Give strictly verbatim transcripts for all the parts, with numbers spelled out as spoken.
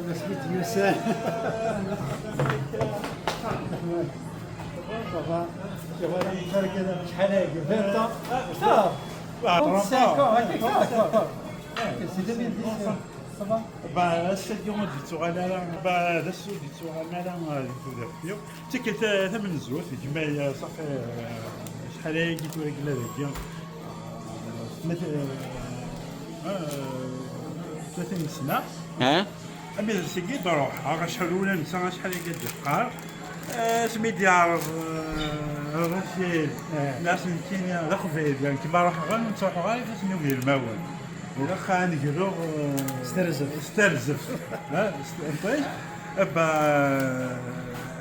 Masmi d-yusan. Ça va. Tu vois, la misère que شحال هي؟ Vingt ans. Ça. Trente-cinq ans. Ok, ça, ça, ça. Ok, c'est deux mille dix. Ça va. Bah, ass-agi ur d-yettuɣal ara, bah, d ass ur d-yettuɣal ara, euh, di tudert-iw. D tikkelt, euh, tamenzut, gma-y, euh, ṣafi, euh, acḥal ayagi tura yella dagi. Tlata, eh, tlata n sna. Ami d sigi d-ruḥeɣ, acḥal ula netta, acḥal i d-yeqqar. Eh, asmi d-yeɛreḍ, eh, Racid, nnas nekkini d aqbayli, yani, kma ruḥeɣ, ur ttruḥeɣ ara ifassen n ugirmawen. Ilaq ad neglu, eh, s terzemt. S terzemt. Eh, s-, Abba,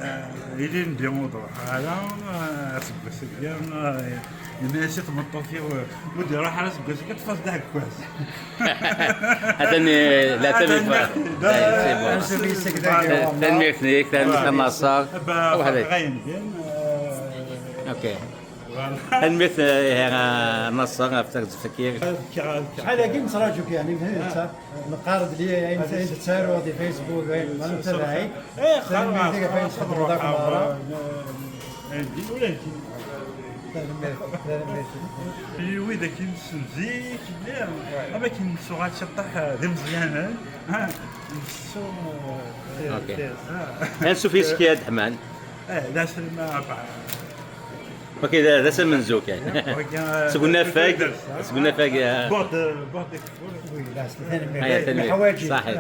eh, ilindi ur d-ruḥeɣ ara, eh, aseggas-agi, eh, yenna-yas i tmeṭṭut-iw, eh, ur d-iruḥ ara aseggas-agi, ṭṭef-as-d aɛekkaz. Atan, eh, leɛtab yeffeɣ. Tanemmirt-ik, tanemmirt a Naṣer. Abba, waḥed. Ɣayen din, eh, ok. Voilà. Tanemmirt, eh, a Naṣer, ɣef terzeft-agi. Acḥal-agi nettraǧu-k, yani, netta. Neqqar-d li ayen, ayen tettaruḍ di Facebook, ayen ma ntabaɛ-ik. Eh, tanemmirt-ik ɣef ayen txedmeḍ akk merra. Tanemmirt, tanemmirt. I wid akken nessen zik, mliḥ. Am akken nettuɣal ciṭṭaḥ d imeẓyanen. Ah, nessu, eh, ok. Ah. Ansuf yis-k a Dda Ḥman. Eh, d aselma, bah. Ok, d, d ass amenzu kan. Seg unafag, seg unafag, eh. Buɣd, buɣd. Aya, tanemmirt. Ṣaḥit.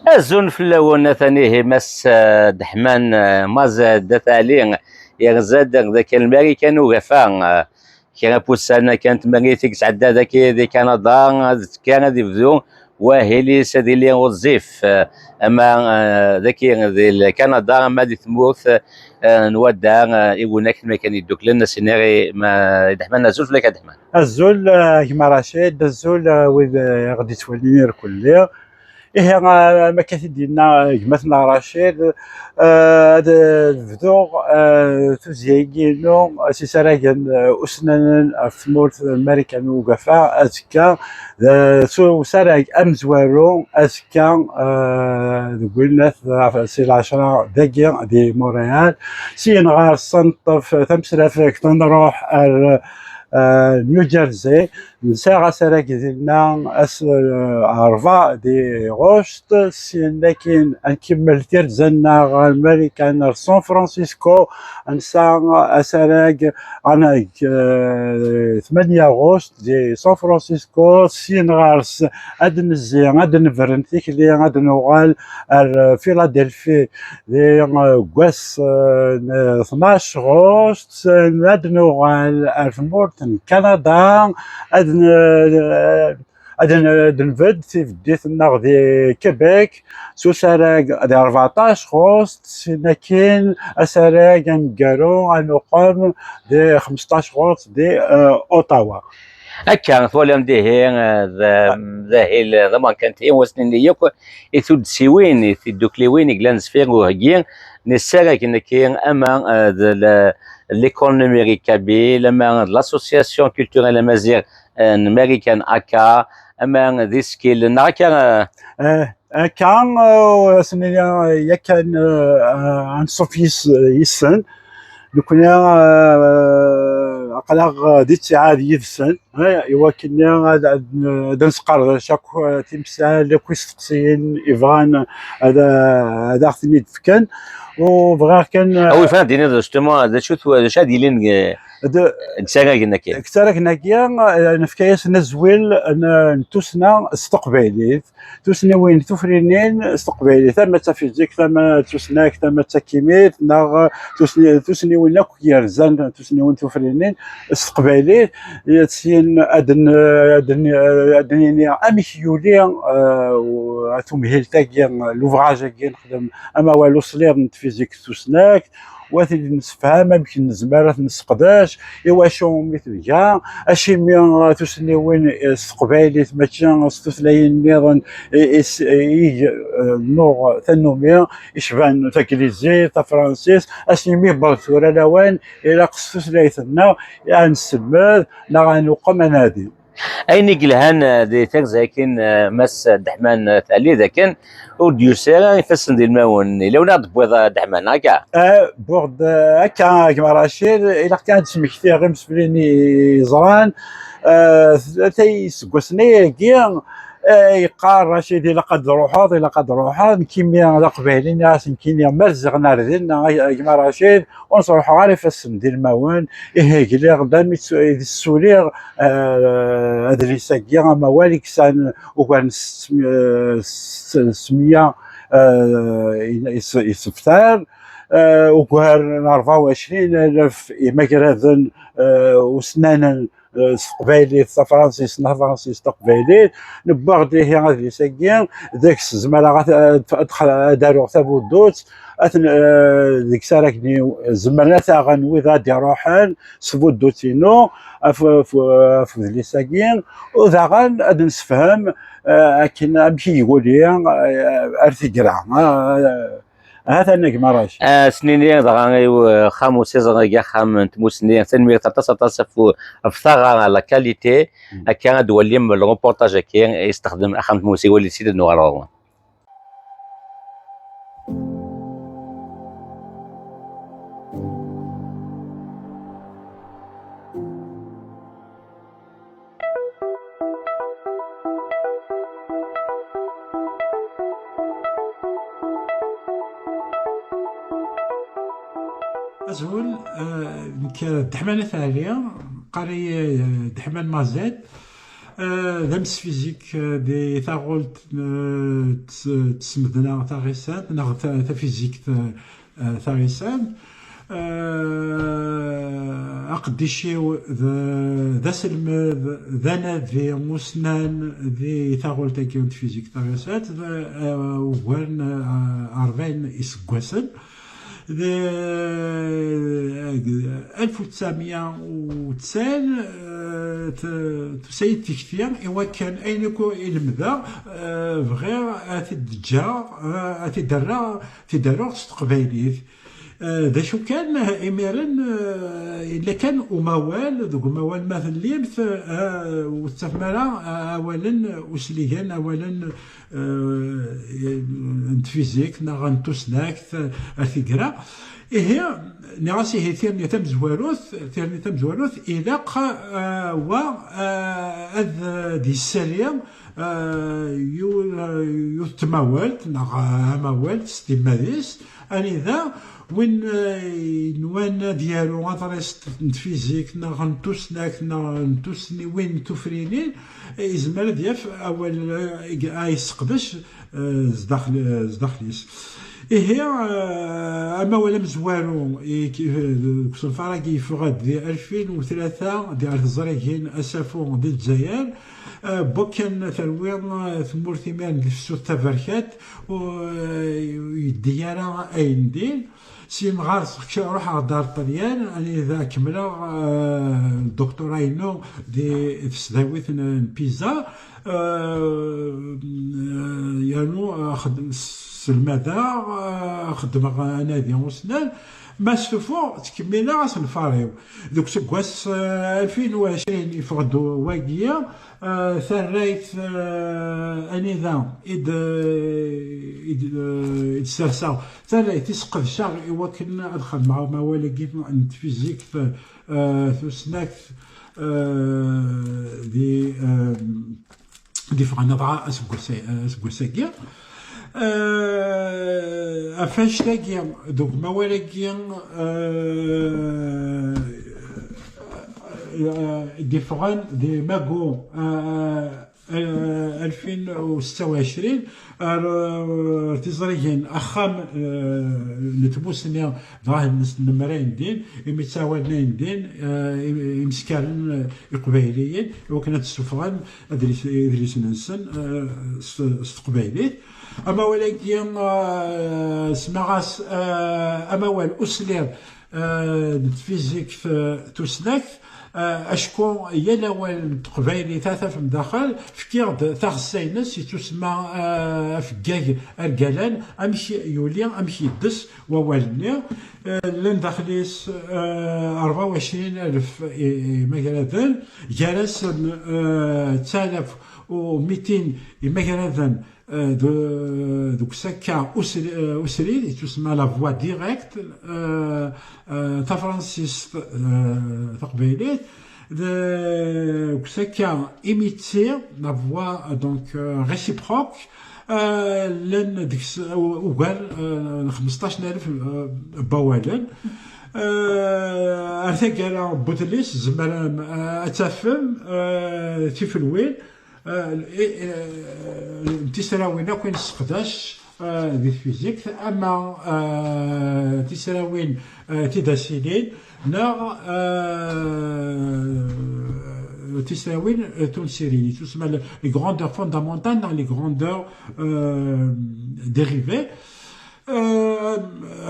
Azul fell-awen, atan ihi Mass, eh, Dda Ḥman, eh, Mazed At Ɛli, yerza-d deg Marikan Ugafa, eh, kra n wussan kan n tmerrit i yesɛedda dagi di Kanada, ad tekka ad yebdu wahil-is ad yili ɣezzif, eh, ama, eh, dagi di Kanada, ama di tmurt, eh, n wadda, eh, Iwunak n Marikan Yedduklen, a s-iniɣ i ma-, i Dda Ḥman, azul fell-ak a Dda Ḥman. Azul, eh, a gma Racid, azul, eh, wid, eh, i ɣ-d-yettwalin irkelli. Ihi, eh, am akka i t-id-yenna, eh, gma-tneɣ Racid, eh, ad, eh, bduɣ, eh, tuzzya-agi-inu s yisaragen, eh, usnanen ɣef tmurt n Marikan Ugafa, azekka, eh, s usarag amezwaru, azekka, eh, deg winnat, eh, si lɛecra dagi di Montréal. Syin ɣer-s ad neṭṭef tamesrafegt, ad nruḥ ar, eh, New Jersey. Nesɛa asarag dinna ass, eh, rebɛa di ɣuct, syin akkin ad nkemmel tirza-nneɣ ɣer Marikan, ar San Francisco. Nesɛa asarag anag, eh, tmanya ɣuct di San Francisco, syin ɣer-s ad nezzi, ad nebren tikli, ad nuɣal ar, eh, Philadelphie di, eh, wass, eh, n tnac ɣuct. Ad nuɣal ar tmurt n Kanada, ad n-, ad n-, ad nbedd tibeddit-nneɣ di Quebec, s usarag di rbeɛṭac ɣuct, syin akkin asarag aneggaru ad nuqem di xmesṭac ɣuct di, eh, Ottawa. Akka, twalam dihi, eh, d, d ahil d amerkanti, wass-nni yakk, i tuddsiwin, i tiddukliwin i yellan deffir uheggi n yisaragen-agi, ama, eh, d l-, l'école numérique kabyle, ama d l'association culturelle amazigh, eh, n Marikan, akka, ama d isekkilen, neɣ akka, eh. Eh, akka, eh, ass-nni, eh, yakan, eh, anṣuf yis-, yis-sen. Nekkni, eh, aql-aɣ di ttiɛad yid-sen. Eh, i wakken ad, ad, ad nesqerdec akk, eh, timsal, akk isteqsiyen yebɣan ad, ad aɣ-ten-id-fken. U bɣiɣ kan, eh, a wi yebɣan ad d-tiniḍ, justement, d acu-t, d acu ad yilin deg, d-, deg yisaragen-agi? Deg yisaragen-agi, eh, nefka-yasen azwil n, n tussna s teqbaylit. Tussniwin tufrinin s teqbaylit, ama d tafizikt, ama d tusnakt, ama d takimit, neɣ tusni-, tusniwin akk yerzan, tusniwin tufrinin s teqbaylit, syin ad n-, ad n-, ad d-nini amek yuli, eh, tumhilt-agi, l'ouvrage-agi nexdem, amawal usliḍ n tfizikt d tusnakt, u ad t-id-nessefham amek nezmer ad t-nesseqdec, iwacu umi tebga, acimi, eh, tussniwin, eh, s teqbaylit mačči s tutlayin nniḍen i, i s-, i, eh, nuɣ tannumi, icban taglizit, tafransist, acimi yewweḍ tura lawan ilaq s tutlayt-nneɣ ad nesselmed neɣ ad nuqem anadi. Ayen i yelhan, eh, di tagza-akin, eh, Mass Deḥman, eh, Tali, d akken ur d-yusi ara ifassen d ilmawen. Yella win aɣ-d-tewwiḍ, eh, Deḥman, akka? Eh, wwiɣ-d, eh, akka, a gma Racid, ilaq kan ad d-smektiɣ imseflin i yeẓran. Eh, tlata iseggasen ayagi, eh, yeqqar Racid, ilaq ad d-truḥeḍ, ilaq ad d-truḥeḍ. Nekkini d aqbayli, nniɣ-as nekkini ma rziɣ nar din, a, a gma Racid, ur sruḥeɣ ara ifassen d ilmawen. Ihi gliɣ-d armi tsu-, i d-ssuliɣ, eh, adlis-agi, amawal i yesɛan ugar n s-, eh, s-, s-, meyya, eh, is-, isebtar, eh, ugar n rebɛa u ɛecrin alaf imagraden, eh, usnanen, eh, s teqbaylit, tafransist, neɣ tafransist taqbaylit. Newweɣ-d ihi adlis-agi, deg-s zemreɣ ad, ad, ad, ad aruɣ tabuddut, ad ten-, eh, deg-s ara k-, zemren ad t-aɣen wid ad d-iruḥen s tbuddut-inu ɣef, ɣef, ɣef udlis-agi, u daɣen ad nessefhem, eh, akken amek i yuli, eh, ar taggara. Eh, Ahat anagma Racid. Ah, s-nini dɣa i uxxam usiẓen deg axxam n tmusni. Tanemmirt aṭas, aṭas ɣef u-, ɣef taɣara, la qualité. Mm. Akka ad d-walim le reportage-agi i yessexdem axxam n tmusni, walit-t-id ad nuɣal ɣur-wen. Azul, eh, nekk, eh, Deḥman At Ɛli, qqar-iyi, eh, Deḥman Mazet. Eh, d amesfizik, eh, di taɣult, eh, tes-, tesmedna taɣisant, neɣ ta-, tafizikt, eh, eh, taɣisant. Eh, aqeddic-iw d, d aselmed, d anadi usnan di taɣult-agi n tfizikt taɣisant, d, eh, ugar n, eh, rebɛin iseggasen. D, eh, alef u tesɛemya u tesɛin, eh, t-, tusa-yi-d tikti i wakken ayen akk i lemdeɣ, eh, bɣiɣ ad t-id-ǧǧeɣ, eh, ad t-id-rreɣ, t-id-rreɣ s teqbaylit. Eh, d acu kan, imiren, eh, yella kan umawal, deg umawal ma tellimt, eh, ur tettafem ara, eh, awalen usligen, awalen, eh, n tfizikt neɣ n tusnakt, eh, ar taggara. Ihi, nniɣ-as, ihi tirni tamezwarut, tirni tamezwarut, ilaq, eh, wa, eh, ad d-yessali, eh, yu-, eh, yiwet tmawalt neɣ, eh, amawal s timmad-is, anida win, eh, yenwan ad yaru aḍris n tfizikt neɣ n tusnakt neɣ n tusniwin tufrinin, eh, yezmer ad yaf awal, eh, i, ay yesseqdec, eh, zdaxel, eh, zdaxel-is. Ihi, eh, amawal amezwaru i, i, deg usenfar-agi yeffeɣ-d di alfin u tlata di ar teẓrigin asafu di Lezzayer, eh, n wakken terwi, eh, tmurt imiren di tefsut taberkat, ur, eh, yeddi ara ayen din. S yimɣar ruḥeɣ-d ar Ṭṭalyan, anida kemmleɣ, eh, doctorat-inu di tesdawit n, n Pisa. Eh, yernu, eh, xed-, selmadeɣ, eh, xeddmeɣ anadi usnan, ma stufuɣ, ttkemmileɣ asenfar-iw. Deg useggas, eh, alfin u ɛecrin, yeffeɣ-d wagi, eh, tarrayt, eh, anida i d-, i d-, i d-serseɣ, tarrayt i sqedceɣ i wakken ad xedmeɣ amawal-agi n tfizikt, eh, tusnakt, eh, di, eh, d-yeffɣen aḍar aseggas-a-, aseggas-agi. Eh, ɣef annect-agi, deg umawal-agi, eh, eh, d-yeffɣen di Magu, eh, eh, alfin u setta u ɛecrin, ar, eh, tiẓrigin axxam, eh, n tmusni, dɣa nemra ayen din, imi ttawalen ayen din, eh, im-, imeskaren, eh, iqbayliyen, i wakken ad d-ssufɣen adlis-, idlisen-nsen, eh, s, s teqbaylit. Amawal-agi, eh, semmaɣ-as, eh, amawal uslir, eh, n tfizikt, eh, tusnakt, eh, acku yal awal n teqbaylit ad tafem daxel, fkiɣ-d taɣessa-ines, yettusemma, eh, afeggag argalan, amek yuli, amek yeddes wawal-nni. Eh, llan daxel-is, eh, rebɛa u ɛecrin alef i-, imagraden, gar-asen, eh, ttalaf u mitin imagraden, eh, de-, deg usakka usri-, eh, usrid, yettusemma la voie directe, eh, eh, tafransist, eh, taqbaylit, de-, deg usakka imitti, la voie, donc, eh, réciproque, eh, llan deg-s u-, ugar, eh, n xmesṭac n alef, eh, n wawalen. Eh, ar taggara n wedlis, tzemrem, eh, ad tafem, eh, tifelwin, eh, eh, n tisrawin akk i nesseqdac, eh, di tfizikt, ama, eh, tisrawin, eh, tidasilin, neɣ, eh, tisrawin, eh, tunsirin, yettusemma les grandeurs fondamentales neɣ les grandeurs, eh, dérivées. Eh,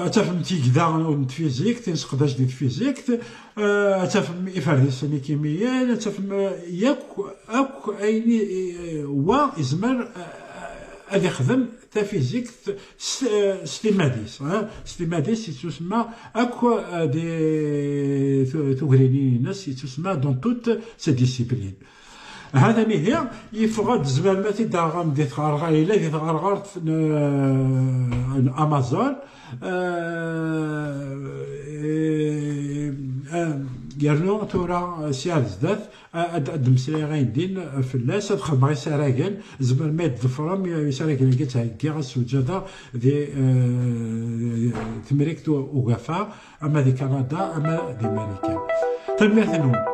ad tafem tigda n tfizikt, i nesseqdac di tfizikt, eh, ad tafem iferdisen ikimiyen, ad tafem, eh, yakk, akk ayen i, i, wa izmer, eh, ad ixdem tafizikt s, eh, s timmad-is, eh, s timmad-is yettusemma akk, eh, di tu-, tugrinin-ines yettusemma dans toute sa discipline. Hatan ihi, yeffeɣ-d, tzemrem ad t-id-taɣem di tɣerɣert, yella di tɣerɣert n, n Amazon. Eh, eh, eh, yernu tura, eh, si ar zdat, eh, ad, ad d-mmeslayeɣ ayen din, eh, fell-as, ad xedmeɣ isaragen, tzemrem ad d-tḍefrem isaragen-agi ttheggiɣ, ad sewǧadeɣ di, eh, Temrikt Ugafa. Ama di Kanada, ama di Marikan. Tanemmirt-nwen.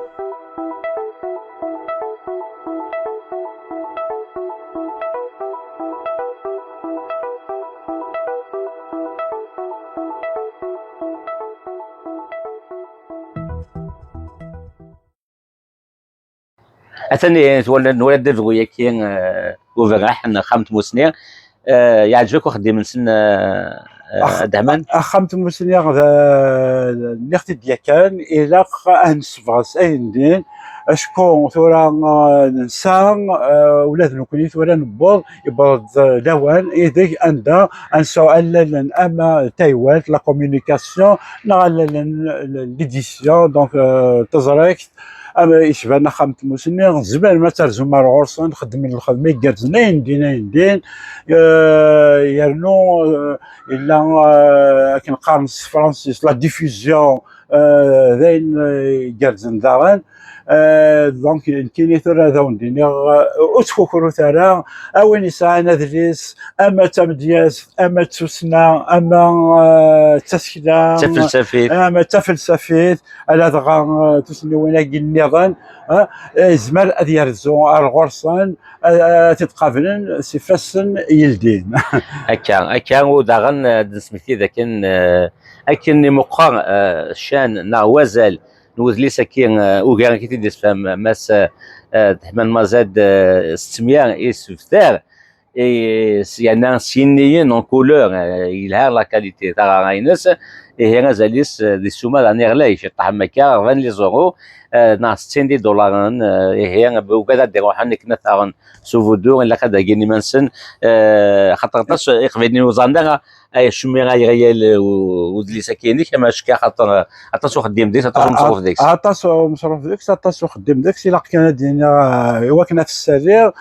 Atan ihi, twala-, nwala-d adɣu-yaki, eh, uberraḥ n Axxam n Tmusni. Eh, yeɛjeb-ak uxeddim-nsen, eh, eh, Ax-, a Dehman? Axxam n Tmusni d, nniɣ-t-id yakan, ilaq ad nessebɣes ayen din, acku tura, eh, nesɛa, eh, ula d nekkni tura newweḍ, yewweḍ-d, eh, lawan ideg anda ad nesɛu allalen ama taywalt, la communication, neɣ allalen, l'édition, donc, eh, teẓrigt, am, yecban Axxam n Tmusni, tzemrem ad terzum ar ɣur-sen, xeddmen lxedma igerrzen, ayen din, ayen din. Eh, yernu, eh, yella, eh, akken qqaren s tefransist, la diffusion, eh, d ayen, eh, igerrzen daɣen. Eh, donc, nekkini tura ad awen-d-iniɣ, eh, ur ttkukrut ara, a win yesɛan adlis, ama d tamedyazt, ama d tussna, ama, eh, d tasekla, d tafelsafit, ama d tafelsafit, ala dɣa, eh, tussniwin-agi nniḍen, eh, eh, yezmer ad yerzu ar ɣur-sen, eh, ad t-id-qablen s ifassen yeldin. Akka, akka, u daɣen, eh, ad d-nesmekti d akken, eh, akken i meqqer, eh, ccan neɣ wazal n wedlis-agi, eh, ugar akken i t-id-yessefhem Mass, eh, eh, Dehman Mazad, eh, settemya isebtar, i, s-, yerna s yinniyen en couleur, eh, yelha la qualité, taɣara-ines, ihi azal-is, eh, di ssuma daɣen iɣlay, ciṭṭaḥ am akka, rebɛin les euros, eh, neɣ settin d idularen, eh, ihi, ugad ad d-iruḥen akken ad t-aɣen s ubuddu, ilaq ad d-agin iman-nsen, eh, xaṭer aṭas Iqbayliyen ur ẓran ara, ay, acimi ara yeɣyal, eh, u-, udlis-agi-inek, ama acka xaṭer, eh, aṭas uxeddim deg-s, aṭas umeṣruf deg-s. Aṭas umeṣruf deg-s, aṭas uxeddim deg-s, ilaq kan ad d-iniɣ, eh, i wakken ad t-ssaliɣ,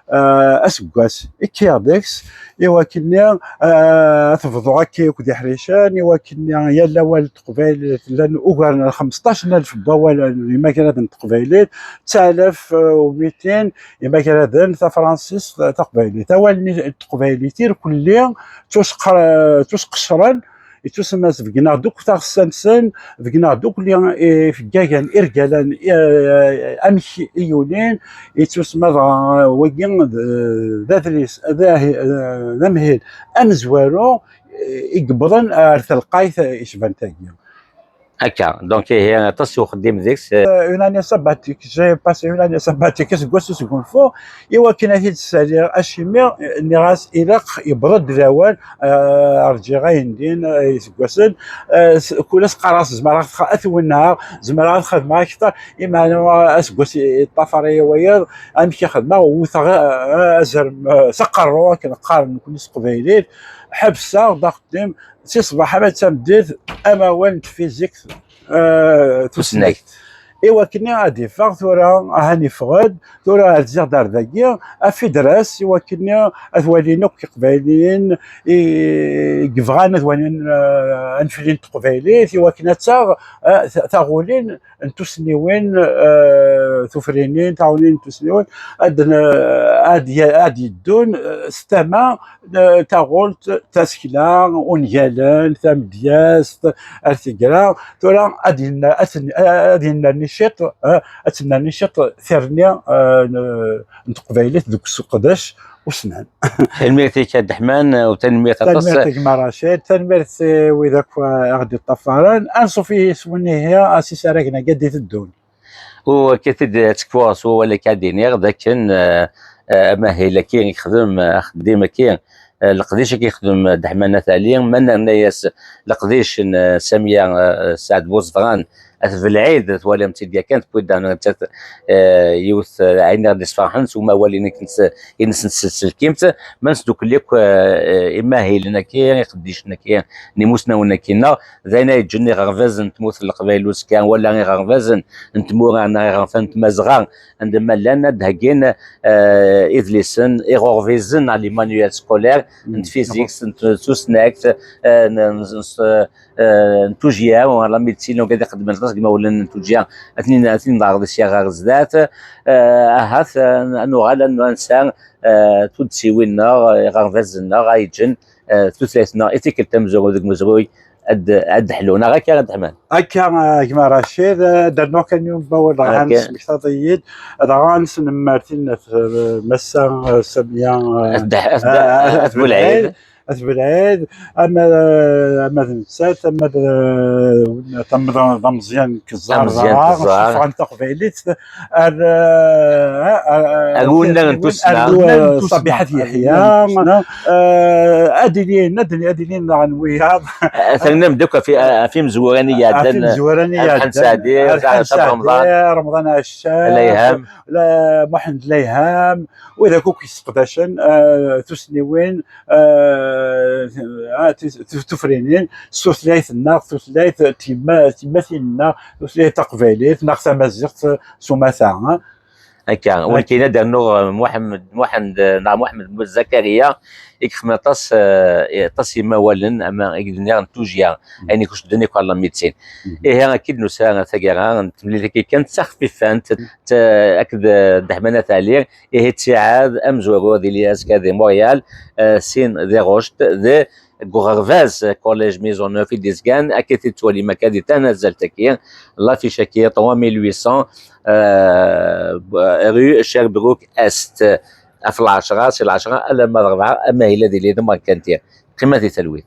eh, aseggas i kkiɣ deg-s, i wakken-nni, eh, ad t-bḍuɣ akka akk d iḥricen, i wakken-nni yal awal n teqbaylit llan ugar n xmesṭac n alef n wawalen imagraden n teqbaylit, d talaf, eh, u mitin imagraden tafransist taqbaylit. Awal-nni n teqbaylit irkelli ttusqer-, ttusqecren, ittusemma-s, beggneɣ-d akk taɣessa-nsen, beggneɣ-d akk li-, ifeggagen irgalan, eh, amek i yulin, ittusemma dɣa wagi d, d adlis, d ahi-, d amhil amezwaru, eh, i yewwḍen ar telqayt icban tagi. Akka, donc ihi aṭas n uxeddim deg-s. Euh, une année sabbatique, j'ai passé une année sabbatique, aseggas usgunfu, i wakken ad t-id-ssaliɣ, acimi, nniɣ-as ilaq yewweḍ-d lawan, euh, rǧiɣ ayen din, euh, iseggasen, euh, s- kul ass qqareɣ-as zemreɣ ad t-, ad t-wenneɣ, zemreɣ ad xedmeɣ akter, imeɛna aseggas yeṭṭafar-iyi wayeḍ, amek i xedmeɣ, wwteɣ, euh, azrem, euh, s aqerru, akken qqaren nekni s teqbaylit, ḥebseɣ-d axeddim, si ṣṣbeḥ ama d tameddit, amawal n tfizikt, eh, tusnakt. I wakken ad iffeɣ tura, ahan iffeɣ-d, tura rziɣ-d ar dagi, afidras, i wakken ad walin akk iqbayliyen i, i yebɣan ad walin, eh, anfli n teqbaylit, i wakken ad taɣ, eh, ta- taɣulin n tusniwin, eh, tufrinin, taɣulin n tusniwin, ad, n- ad, y- ad yeddun, eh, s tama, eh, taɣult, tasekla, ungalen, tamedyazt, ar tegra. Tura ad yenna-, ad ten-, ad yennerni ciṭ, eh, ad tennerni ciṭ tirni, eh, n n teqbaylit deg useqdec usnan. Tanemmirt-ik a Ddeḥman, u tanemmirt aṭas. Tanemmirt a gma Racid, tanemmirt i wid akk, eh, aɣ-d-iṭṭafaren. Anṣuf i iswen-ihi, asisaragen-agi ad d-iteddun. U akka t-id-ttekfuɣ s wawal akka ad d-iniɣ d akken, eh, eh, amahil-agi i yexdem, eh, axeddim-agi, eh, leqdic-agi i yexdem, eh, Ddeḥman At Ɛli, ma nerna-yas leqdic n, eh, Samya, eh, Saɛd Buzedɣan, At Belɛid, twalamt-tt-id yakan, tewwi-d daɣen nettat, eh, yiwet, eh, ayen i ɣ-d-isferḥen s umawal-ines, ines n tselselkimt, ma nesdukkel akk, eh, imahilen-agi, iqeddicen-agi, n imusnawen-agi-nneɣ, d ayen ay yeǧǧen iɣerbazen n tmurt n Leqbayel uzekka, wala iɣerbazen n tmura neɣ iɣerbazen n Tmazɣa, anda ma llan ad d-heggin, eh, idlisen, iɣurbizen, neɣ les manuels scolaires, n tfizikt, n t-, tusnakt, eh, n, n, n, eh, n tujya, la médecine, wigad ixeddmen aṭas deg imawlan n tujya, ad ten-in-, ad ten-inɣer di sya ɣer zdat. Eh, ahat, eh, ad nuɣal ad n-, ad nesɛa, eh, tuddsiwin-nneɣ, iɣerbazen-nneɣ, ay yeǧǧen, eh, tutlayt-nneɣ i tikkelt tamezwarut deg umezruy ad, ad d-ḥlun. Neɣ akka, a Ddeḥman? Akka, eh, gma Racid, eh, ad d-rnuɣ kan yiwen n wawal, dɣa akka. Tesmektaḍ-iyi-d, dɣa ad nesnemmer tinna, eh, Massa, eh, Samya, eh, At Ddeḥ-, At Ddeḥ-, eh, At Belɛid. At Belɛid, ama, ama d nettat, ama d, d am-, d ameẓyan Keẓẓar, ameẓyan dɣa, Keẓẓar. Ssufɣen taqbaylit ar, ar, ar, ar unnar n tussna. Ar unnar n tussna. Ṣabiḥat Yeḥya, eh, ad ilin, ad, ad ilin daɣen wiyaḍ. Atan am-, akk ɣef, ɣef imezwura-nni iɛeddan. Ɣef imezwura-nni iɛeddan. Ar Ḥan Saɛdi, Ḥan Saɛdi, Remḍan. Remḍan Ɛeccan, Layham. La-, Muḥend Layham, wid akk, akk yesseqdacen, eh, tusniwin, eh, ah, tis-, tu-, tufrinin, s tutlayt-nneɣ, tutlayt tyemma-, tyemmatin-nneɣ, tutlayt taqbaylit, neɣ tamaziɣt s umata, eh. Akka, win kan ad d-rnuɣ, eh, Muḥemmed, Muḥend, eh, neɣ Muḥemmed Mut Zakariya, i yexdem aṭas, eh, aṭas imawalen, ama i d-nniɣ n tujya, ayen ikucden akk ɣer la médecine. Ihi, akka i d-nusa taggara n temlilit-agi kan, d taxfifant, t-, akked, eh, Ddeḥman At Ɛli, ihi ttiɛad amezwaru ad yili azekka di Montréal, eh, sin di Rocht, di, deg uɣerbaz, eh, Collège Maisonneuve i d-izgan, akka i t-id-twalim akka di tanazzalt-agi, l'affiche-agi, trois mille huit cents, eh, rue Sherbrooke Est, ɣef lɛecṛa, si lɛecṛa alamma d ṛebɛa, amahil ad yili d amerkanti. Qqimet di talwit.